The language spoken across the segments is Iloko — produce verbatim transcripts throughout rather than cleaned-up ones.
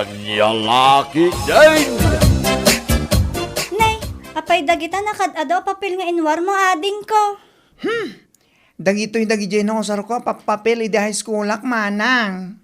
Ania la ketdin? Nay, apay dagita nakaad-adu a papel nga inwarmo, adingko? Hmm, dagitoy dagiti nausarko a pappapel idi high schoolak, manang.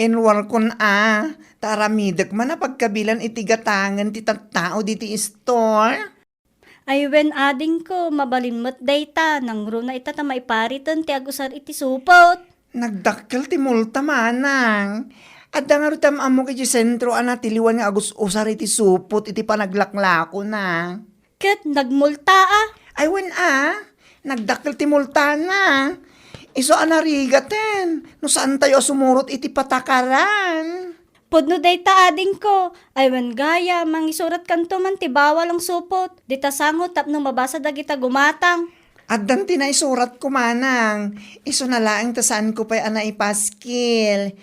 Inwarkon a, ta aramidek man a pagkabilan iti gatangen ti tattao diti store. Ay wen, adingko, mabalin met dayta, nangruna ita ta maipariten ti agusar iti supot. Nagdakkel ti multa, manang. Adda ngarud ti am-ammok iti sentro a natiliwan nga agus-usar iti supot iti panaglaklakona. Ket nagmulta a. Ay wen a, nagdakkel ti multana. Isu a narigaten, no saantayo a sumurot iti patakaran. Pudno dayta, adingko. Ay wen gayam, mangisuratkanto man ti bawal a supot, dita sango tapno mabasa dagita gumatang. Addan ti naisuratko, manang. Isuna laeng ta saanko pay a naipaskil.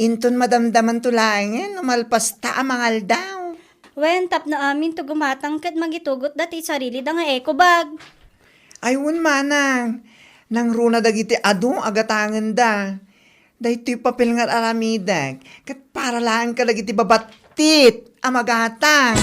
Inton madamdamanto laengen no malpasta a mangaldaw. Wen, tapno aminto gumatang ket mangitugotda ti sarilida nga eco bag. Ay wen, manang. Nangruna dagiti adu a gatangenda. Daytoy papel nga ar-aramidek, ket para laeng kadagiti babattit a magatang.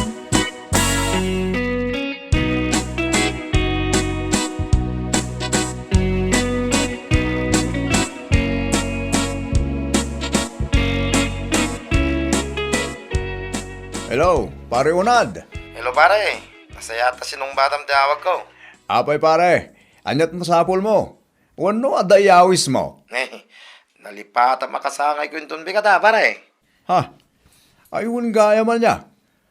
Hello, Pare Unad. Hello, pare. Nasayaat a sinungbatam ti awagko. Apay, pare, ania't masapulmo? Wenno adda iyawismo? Nalipatam a kasangayko inton bigat a, pare. Ha? Ay, wen gayam ania?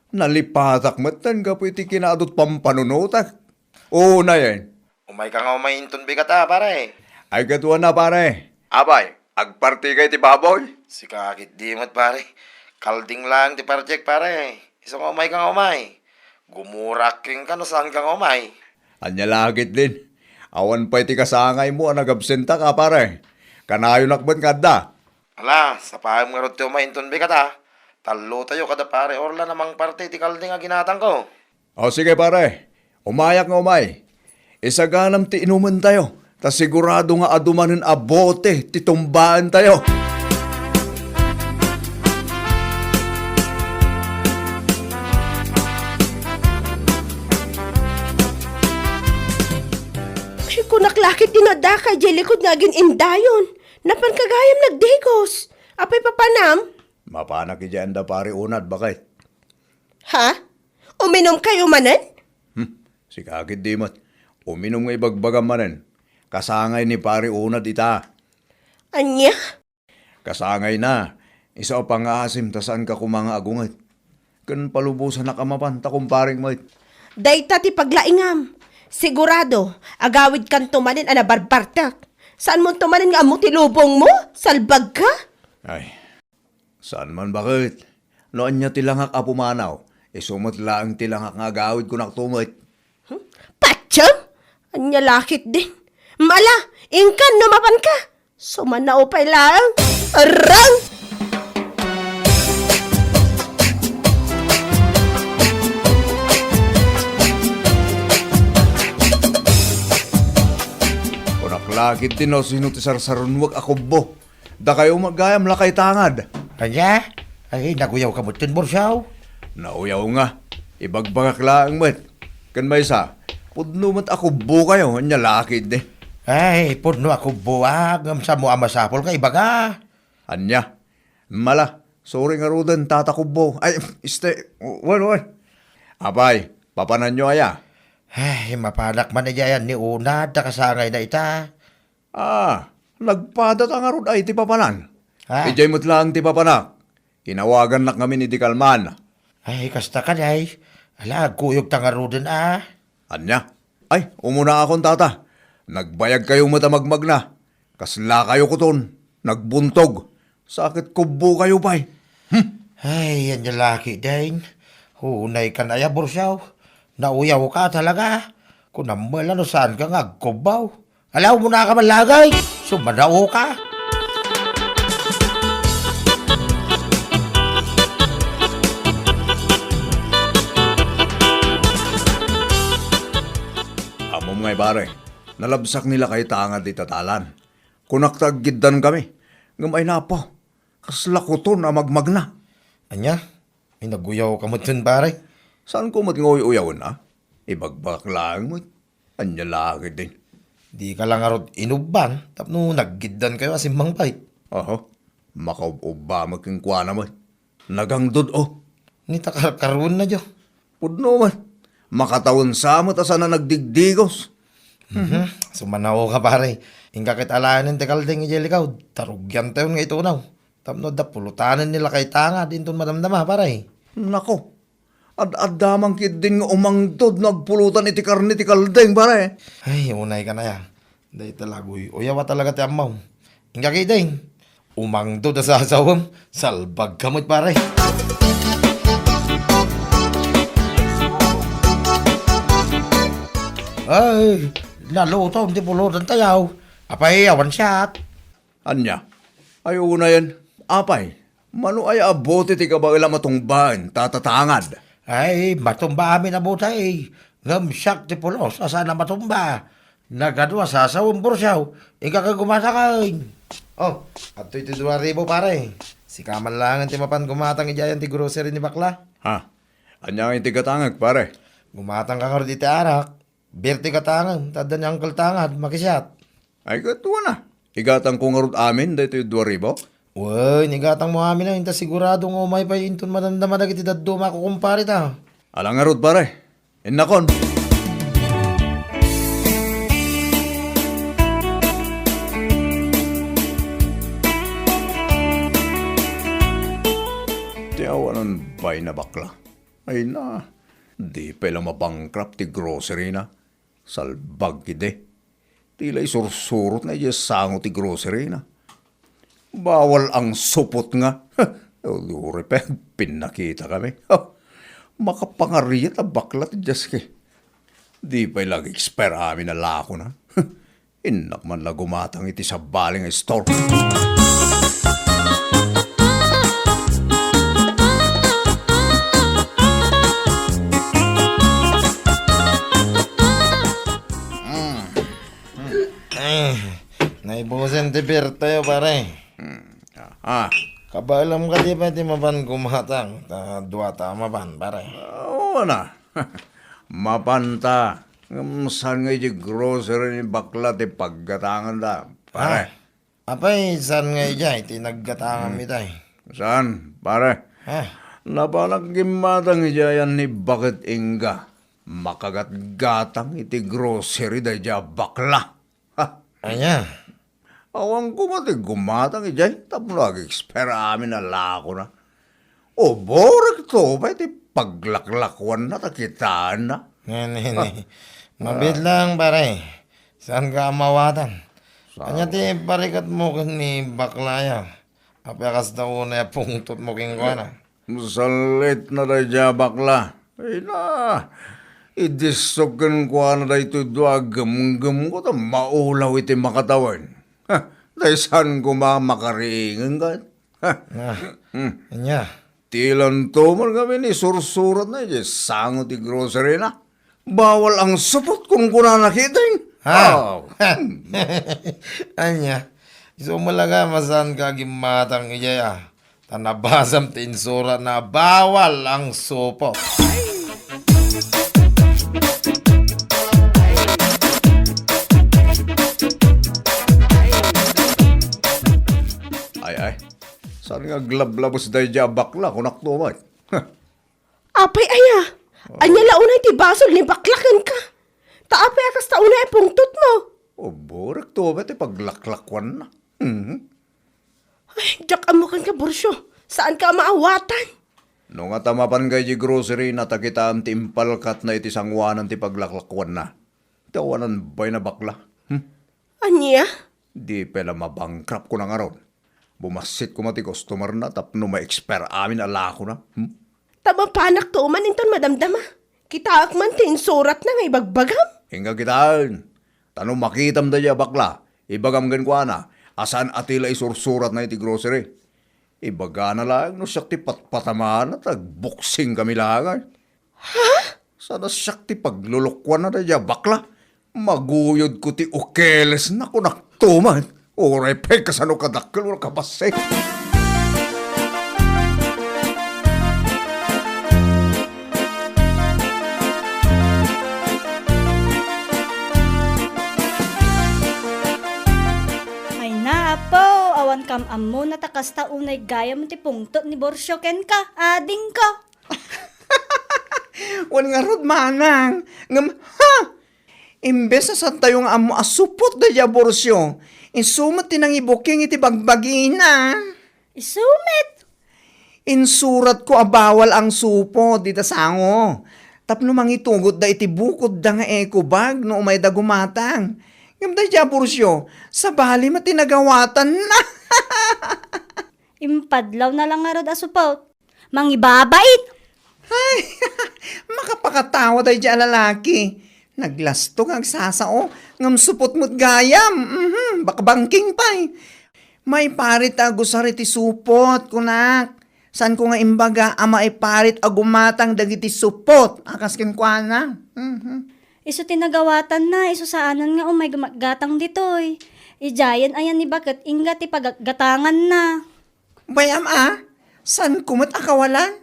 Nalipatak metten gapu iti kinaadut pampanunotek. Unayen. Umayka nga umay inton bigat a, pare. Ay, gaduana, pare. Apay, agpartika iti baboy? Sika ketdi met, pare. Kalding laeng ti partek, pare. Isu nga umayka nga umay. Gumurak kenka no saanka nga umay. Ania la ketdin? Awan pay ti kasangaymo a nagabsentaka, pare. Kanayonak met nga adda. Ala, sapaem ngarud ti umay inton bigat a. Tallotayo kada pare Orlan a mangparte iti kalding a ginatangko. O sige, pare. Umayak nga umay. Isaganam ti inumentayo, ta sigurado nga adu manen a bote ti tumbaentayo. Ay, kunak la ketdin a dakay diay likud nga agin-indayon. Napanka gayam nagdigos. Apay papanam? Mapanak idiay anda, Pare Unad, baket. Ha? Uminumkayo manen? Hmm, sika ketdi met. Uminum nga ibagbagam manen. Kasangay ni Pare Unad ita. Ania? Kasangayna, isu a pangaasim ta saanka koma nga agunget. Ken palubosanak a mapan ta kumparek met. Dayta ti paglaingam. Sigurado, agawidkanto manen a nabarbartek. Saanmonto manen nga ammo ti lubongmo? Salbagka? Ay, saan man baket. No ania ti langak a pumanaw, isu met laeng ti langak nga agawid kunakto met. Hmm? Patiem? Ania la ketdin? Mala, inkan no mapanka. Sumannao pay laeng. Arang! Kunak la ketdin no sino ti sarsarunuek a kubbo. Dakayo met gayam lakay tangad. Ania? Ay, naguyawka metten, Bursaw? Nauyaw nga. Ibagbagak laeng met. Ken maysa, pudno met a kubbokayo, ania la ketdi? Ay, pudno a kubboak, ngem saanmo a masapul nga ibaga? Ania? Mala, sorry ngaruden, Tata Kubbo. Ay, este, wen, wen. Apay, papananyo aya? Ay, mapanak man idiay ni Unad, ta kasangayna ita. Ah, nagpadata ngarud ay ti papanan. Ah. Idiay met laeng ti papanak. Inawagannak ngamin idi kalman. Ay, kasta kadi ay. Ala, agkuyogta ngaruden a. Ania? Ay, umunaakon, Tata. Nagbayagkayo met a magmagna. Kaslakayo kuton. Nagbuntog. Sa ket kubbokayo pay. Hmm. Ay, ania la ketdin. Unaykan aya, Bursaw. Nauyawka talaga. Kunam met la no saanka nga agkubbo. Ala, umunaka man laeng. Sumannao ka. Ammom ngay, pare, nalabsak ni lakay tangad ita dalan. Kunak ta aggiddankami. Ngem ay napo, kasla kuton a magmagna. Ania? Ay, naguyawka met ken, pare. Saanko met nga uy-uyawen, a? Ibagbagak laeng met. Ania la ketdin? Dika la ngarud inubban tapno naggiddankayo a simmangpet. Aha. Makaub-ubba met kenkuana met. Nagangdud-o. Ni ta karkaruenna, jo. Pudno met. Makatawen sa met a saan a nagdigdigos. Mhm. Sumanaoka, pare. Inka ket alaenen ti kaldeng idiay likod. Ta rugiantayon nga itunaw. Tapno adda pulutanen ni lakay tangad inton madamdama, pare. Nako. Ad-adda man ketdin nga umangdud no agpulutan iti karne ti kaldeng, pare. Ay, unay ka na ya. Dayta la guy-uyaw a talaga ti ammom. Inka ketdin. Umangdud a sasawem, salbagka met, pare. Ay, nalutom ti pulutan tayo. Apay, awan siat. Ania? Ay, unayen, apay, mano aya a bote ti kabaelam a tungbaen ta tatangad? Ay, matumba amin a bote, ngem siak ti pulos a saan a matumba. Nagadu a sasawem, bursiaw, inka ket gumatangen. Oh, adtoy ti dua ribu, pare. Sika man laengen ti mapan gumatang idiayan ti grocery ni Bakla. Ha? Ania ngay ti gatangek, pare? Gumatang ka ngarud iti arak. Beer ti gatangem, ta adda ni Uncle Tangad, makisiat. Ay, ket wana. Igatangko ngarud amin daytoy dua ribu? Wen, igatangmo amin a, inta sigurado nga umay pay inton madamdama dagiti dadduma a kukumpareta. Ala ngarud, pare. Innakon. Ti awanan bay na, Bakla. Ay na, di pay la mabankrupt ti grocery na. Salbag idi. Ti la isursurotna idiay sango ti grocery na. Bawal ang supot nga. Uray pay agpinnakita kami. Makapangariat a bakla ti Dios ki. Di pay la ag-expire amin a lakona. Innak man la gumatang iti sabali nga store. Mm. Mm. Eh, naibusen ti beer tayo, pare. Mm. Ah. Ah. Kabaelam kadi pay ti mapan gumatang, ta dua ta mapan, pare. Oo na. Mapanta. Ngem saan nga idiay grocery ni Bakla ti paggatanganda, pare? Ah, apay, saan nga idiay ti naggatangan Hmm. itay? Saan, pare? Ah. Napanak gimmatang idiayan ni Baket Inga. Makagatgatang iti grocery daydiay a bakla. Ha? Ania? Awan koma ti gumatang idiay tapno ag-expire amin a lakona. Uborekto pay ti paglaklakuanna ta kitaenna. Ne, ne, ne. Ah. Mabiit lang, pare. Saanka a mawatan? Sa- Ania ti parikatmo ken ni Baklaya? Apay a kasta unay a pungtotmo kenkuana? Sallit na daydiay a bakla. Ay na, idissok kenkuana daytoy dua a gemgemko ta maulaw iti makatawen. Ha, daysan koma makariingen ket. Ha. Ah, Hmm. ania? Ti lanto man ngamin isursuratna idiay sango ti grocery na. Bawal ang supot, kunkunana ketdin. Ha? Oh. Ania? Isu met la nga, masanka gimmatang idiay, a. Ta nabasam ti insuratna a bawal ang supot. Ay, ay. Saan nga aglablabes daydiay a bakla, kunakto met? Apay aya? Oh. Ania la unay ti basol ni bakla kenka? Ta apay a kasta unay a pungtotmo? Uborekto met ti paglaklakuanna. Mhm. Ay, diak ammo kenka, Burcio. Saanka a maawatan. No ngata, mapanka idiay grocery na ta kitaem ti impalkatna iti sangoanan ti paglaklakuanna. Ti awanan bay na bakla. Hmm? Ania? Di pay la mabankrupt ko na ngarud. Bumassit koma ti customer na tapno ma-expire amin a lakona. Hmm? Ta mapanak to man inton madamdama. Kitaek man ti insuratna nga ibagbagam. Inka kitaen. Ta no makitam daydiay a bakla, ibagam kenkuana a saan a ti la isursuratna iti grocery. Ibagana laeng no siak ti patpatamana ta agboksing kami laeng. Ha? Saan a siak ti paglulukuanna daydiay a bakla? Maguyodko ti ukelesna, kunakto met. Uray pay kasano kadakkel wenno kabassit. Ammona ta kasta unay gayam ti pungtot ni Borcio kenka, adingko. Wen ngarud, manang, ngem, ha! Imbes a saantayo nga ammo a supot daydi a Borcio, isu met ti nangibuking iti bagbagina. Isu met? Insuratko a bawal ang supot dita sango. Tapno mangitugotda iti bukodda nga eco bag no umayda gumatang. Ngem daydi a Borcio, sabali met ti nagawatanna. Impadlawna la ngarud a supot. Mangibabait! Ay, makapakatawa daydi a lalaki. Naglasto nga agsasao, ngem supot met gayam. Mhm, bakbangking pay. Maiparit a agusar iti supot, kunak. Saanko nga imbaga a maiparit a gumatang dagiti supot a kas kenkuana. Mhm. Isu ti nagawatanna, isu saanen nga umay gumatgatang ditoy. Idiayen ayan ni baket ingga ti pagatgatanganna. Bay-am a, saanko met a kawalan?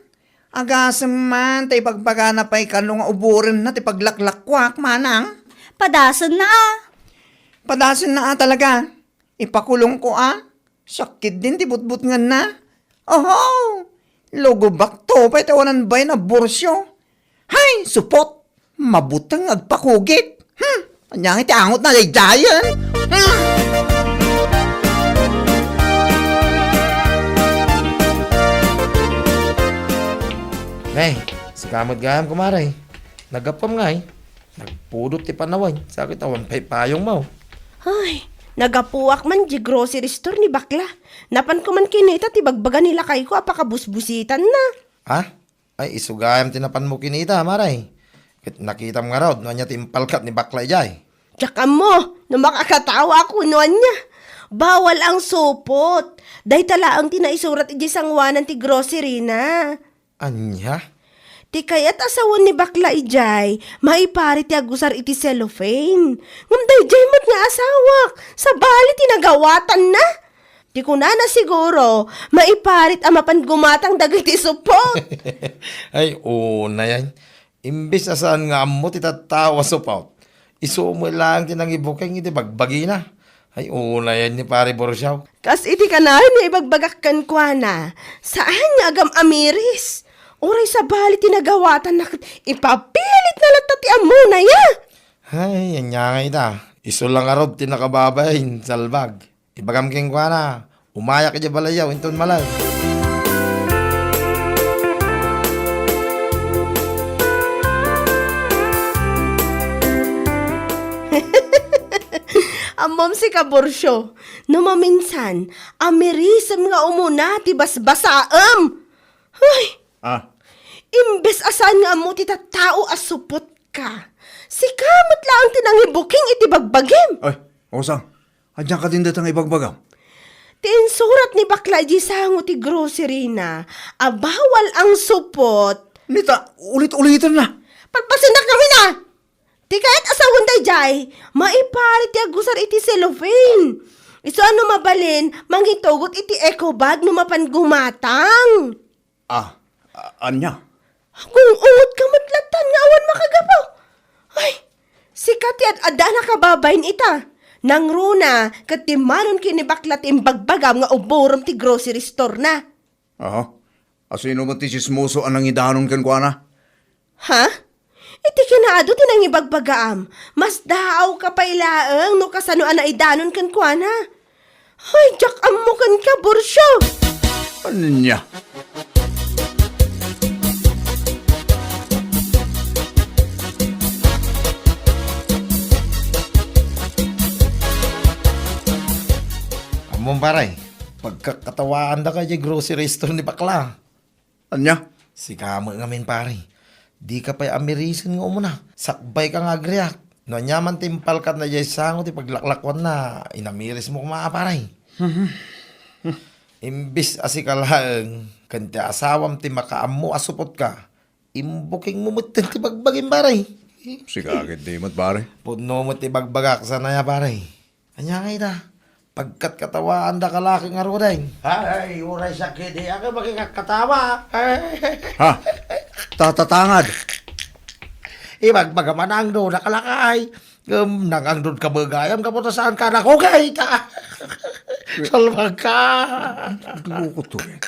Agasem man ta ibagbagana pay kano nga uborenna ti paglaklakuak, manang. Padasenna a. Padasenna a talaga. Ipakulongko a. Siak ketdin ti butbutngenna. Oho! Lugobakto pay ti awanan bain a Borcio. Hay, supot! Mabuteng nga agpakugit. Hmm, ania ngay ti angotna daydiayen? Hmm. Nay, sika met gayam, kumare. Naggapuam ngay. Nagpudot ti panawen. Sakit awan pay payongmo. Ay, naggapuak man di grocery store ni bakla. Napanko man kinita ti bagbaga ni lakayko a pakabusbusitanna. Ha? Ay, isu gayam ti napanmo kinita, mare. Ket nakitam ngarud no ania ti impalkat ni bakla idiay. Diak ammo no makakatawa ako no ania. Bawal ang supot. Dayta laeng ti naisurat idiay sanguanan ti grocery na. Ania? Ti kayat a sawen ni bakla idiay, maiparit ti agusar iti cellophane. Ngem daydiay met nga asawak, sabali ti nagawatanna. Ti kunana siguro, maiparit a mapan gumatang dagiti supot. Ay, unayen. Imbes a saan nga ammo ti tattao a supot, isu met laeng ti nangibuking iti bagbagina. Ay, unayen ni Pare Borsiaw. Kas iti kanayon nga ibagbagak kenkuana, saan nga agam-amiris. Uray sabali ti nagawatanna ket ipapilitna latta ti ammona, ya. Ay, ania ngay ita? Isu la ngarud ti nakababain, salbag. Ibagam kenkuana, umayak idiay balayyo, inton malem. Ammom sika, Borcio, no maminsan, amirisem nga umuna ti basbasaem. Ay! Ah. Imbes a saan nga ammo ti tattao a supot ka, sika met laeng ti nangibuking iti bagbagim. Ay, Osang, ania kadin dayta nga ibagbagam? Ti insurat ni bakla idiay sango ti grocery na a bawal ang supot. Nita, ulit-uliten na. Palpasenak ngamin a! Ti kayat a sawen daydiay, maiparit ti agusar iti cellophane. Isu a no mabalin, mangitugot iti eco bag no mapan gumatang. Ah, a-, ania? Gung-ungot ka met lattan nga awan makagapu. Ay, sika ti ad-adda a nakababain ita. Nangruna, ket timmanon ken ni bakla ti imbagbagam nga uborem ti grocery store na. Aha. Asino met ti tsismoso a nangidanon kenkuana? Ha? Iti kinaadu ti nangibagbagaam, masdaawka pay laeng no kasano a naidanon kenkuana. Ay, diak ammo kenka, Borcio! Ania? Ammom, pare, pagkakatawaandaka idiay grocery store ni bakla. Ania? Sika met ngamin, pare. Dika pay amirisen nga umuna. Sakbayka nga agriak. No ania man ti impalkatna idiay sango ti paglaklakuanna, inamirismo koma a, pare. Imbes a sika laeng ken ti asawam ti makaammo a supotka, imbukingmo metten ti bagbagim, pare. Sika ketdi met, pare. Pudno met ti bagbagak, saan aya, pare. Ania ngay ita? Pagkatkatawaandaka la ket ngaruden. Ay, uray sakit, di ako makikatkatawa. Ha? Tatatangad. Ibagbagam a naangdodaka lakay. Ngem, nangangdodka met gayam gapu ta saanka a nakugit. Salbagka. Loko to, eh.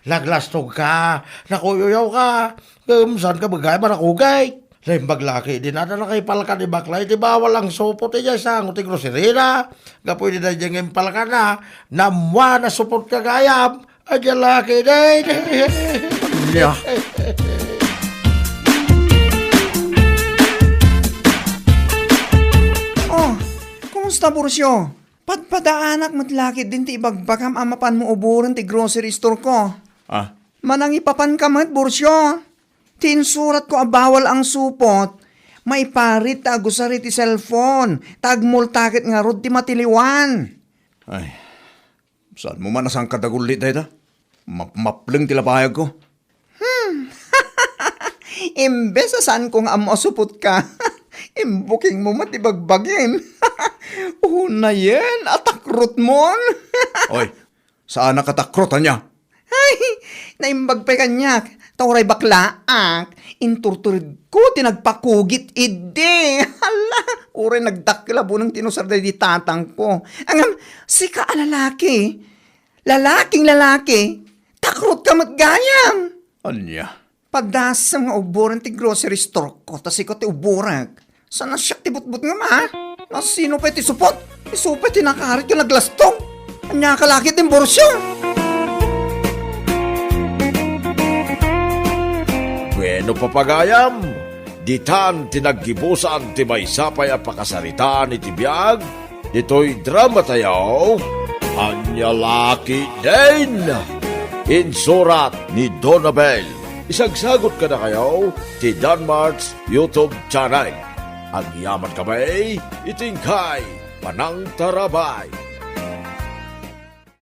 Naglastog ka. Nakuyaw ka. Ngem saan ka bagay manakugay? Naimbag la ketdin a nakaipalka ni bakla iti bawal a supot idiay sango ti grocery na. Gapu iti daydiay nga impalkana, nammuan a supot ka gayam. Adda la ketdin. Nya. Oh, kumusta, Borcio? Padpadaanak met la ketdin ti ibagbagam a mapanmo uboren ti grocery store ko. Ah? Manangipapan ka met, Borcio. Ti insuratko a bawal a supot, maiparit ta agusar iti cellphone, ta agmulta ket ngarud ti matiliwan. Ay, saanmo man a saan ka dagullit dayta? Mapmapleng ti labayagko. Hmm. Imbes a saanko nga ammo a supot ka, imbukingmo met ti bagbagim. Unayen a takrotmon. Oy, saanak a takrot, ania? Ay, naimbag pay kaniak. Ta uray baklaak, inturturedko ti nagpakugit idi. Hala, uray nagdakkel a buneng ti inusar daydi tatangko. Ngem, sika a lalaki, lalaking lalaki, takrotka met gayam. Ania? Padasem nga uboren ti grocery store ko, ta sika ti uborek. Saan a siak ti butbutngem, a? Nasino pay ti supot? Isu pay ti nakarit ken naglastog. Ania ka la ketdin, Borcio? Bueno, papagayam, ditan ti naggibusan ti maysa pay a pakasaritaan iti biag ditoy dramatayo, Ania la ketdin. Insurat ni Donabel. Isagsagot kadakayo ti Danmart's YouTube channel. Agyaman kami iti inkay panangtarabay.